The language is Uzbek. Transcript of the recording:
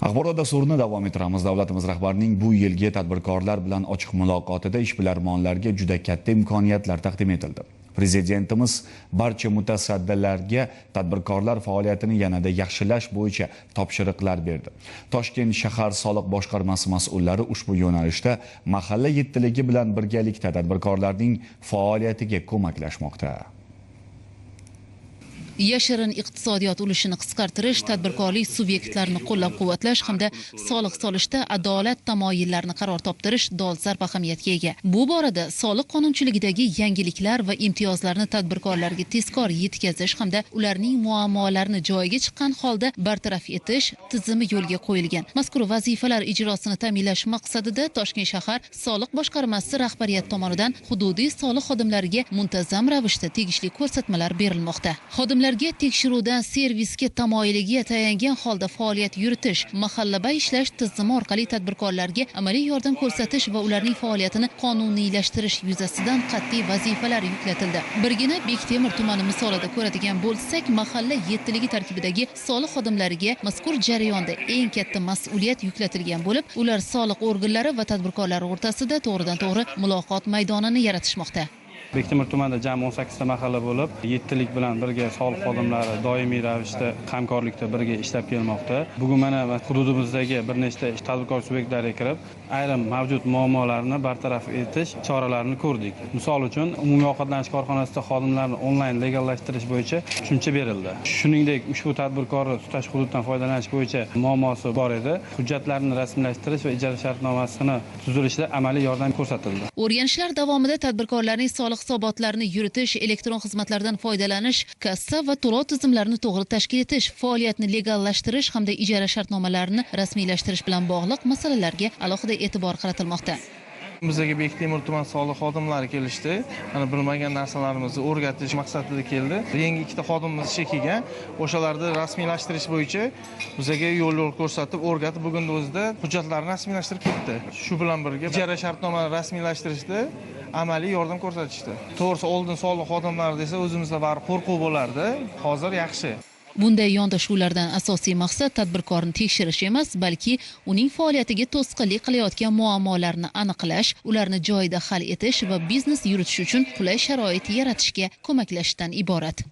Axborot dasturini davom ettiramiz. Davlatimiz rahbarining bu yilgi tadbirkorlar bilan ochiq muloqotida ishbilarmonlarga juda katta imkoniyatlar taqdim etildi. Prezidentimiz barcha mutasaddilarga tadbirkorlar faoliyatini yanada yaxshilash bo'yicha topshiriqlar berdi. Toshkent shahar soliq boshqarmasi mas'ullari ushbu yo'nalishda mahalla yettiligi bilan birgalikda tadbirkorlarning faoliyatiga ko'maklashmoqda. Yashirin iqtisodiyot ulushini qisqartirish, tadbirkorlik subyektlarini qo'llab-quvvatlash hamda soliq solishda adolat tamoyillarini qaror toptirish dolzarb ahamiyatga ega. Bu borada soliq qonunchiligidagi yangiliklar va imtiyozlarni tadbirkorlarga tezkor yetkazish hamda ularning muammolarini joyiga chiqqan holda bartaraf etish tizimi yo'lga qo'yilgan. Mazkur vazifalar ijrosini ta'minlash maqsadida Toshkent shahar soliq boshqarmasi rahbariyati tomonidan hududiy soliq xodimlariga muntazam ravishda tegishli ko'rsatmalar berilmoqda. Xodimlarga tekshiruvdan servisga tamoyiliga tayangan holda faoliyat yuritish, mahallabay ishlash tizimi orqali tadbirkorlarga amaliy yordam ko'rsatish va ularning faoliyatini qonuniylashtirish yuzasidan qat'iy vazifalar yuklatildi. Birgina Bektemir tumani misolida ko'radigan bo'lsak, mahalla yettiligi tarkibidagi soliq xodimlariga mazkur jarayonda eng katta mas'uliyat yuklatilgan bo'lib, ular soliq organlari va tadbirkorlar o'rtasida to'g'ridan-to'g'ri muloqot maydonini yaratishmoqda. Bektemir tumanida jami 18 ta mahalla bo'lib, yettilik bilan birga soliq xodimlari doimiy ravishda hamkorlikda birga ishlab kelmoqda. Bugun mana hududimizdagi bir nechta tadbirkor subyektlariga kirib, ayrim mavjud muammolarni bartaraf etish choralarini ko'rdik. Misol uchun, umumiy ovqatlanish korxonasida xodimlarni onlayn legallashtirish bo'yicha tushuncha berildi. Shuningdek, ushbu tadbirkorni tutash hududdan foydalanish bo'yicha muammosi bor edi. Hujjatlarni rasmiylashtirish va ijara shartnomasini tuzilishida amaliy yordam ko'rsatildi. O'rganishlar davomida tadbirkorlarning soliq hisobotlarini yuritish, elektron xizmatlardan foydalanish, kassa va to'lov tizimlarini to'g'ri tashkil etish, faoliyatni legallashtirish hamda ijara shartnomalarini rasmiylashtirish bilan bog'liq masalalarga alohida e'tibor qaratilmoqda. Bizga Bektemir tuman soliq xodimlari kelishdi. Mana bilmagan narsalarimizni o'rgatish maqsadida keldi. Yangi ikkita xodimimiz ishga kelgan. O'shalarni rasmiylashtirish bo'yicha bizga yo'l ko'rsatib, o'rgatib, bugunning o'zida hujjatlarni rasmiylashtirib ketdi. Shu bilan birga ijara shartnomani rasmiylashtirishda amaliy yordam ko'rsatishdi. To'g'risi, oldin soliq xodimlari desa o'zimizda bari qo'rquv bo'lardi. Hozir yaxshi. Bunday yondashuvlardan asosiy maqsad tadbirkorni tekshirish emas, balki uning faoliyatiga to'sqinlik qilayotgan muammolarni aniqlash, ularni joyida hal etish va biznes yuritish uchun qulay sharoit yaratishga ko'maklashishdan iborat.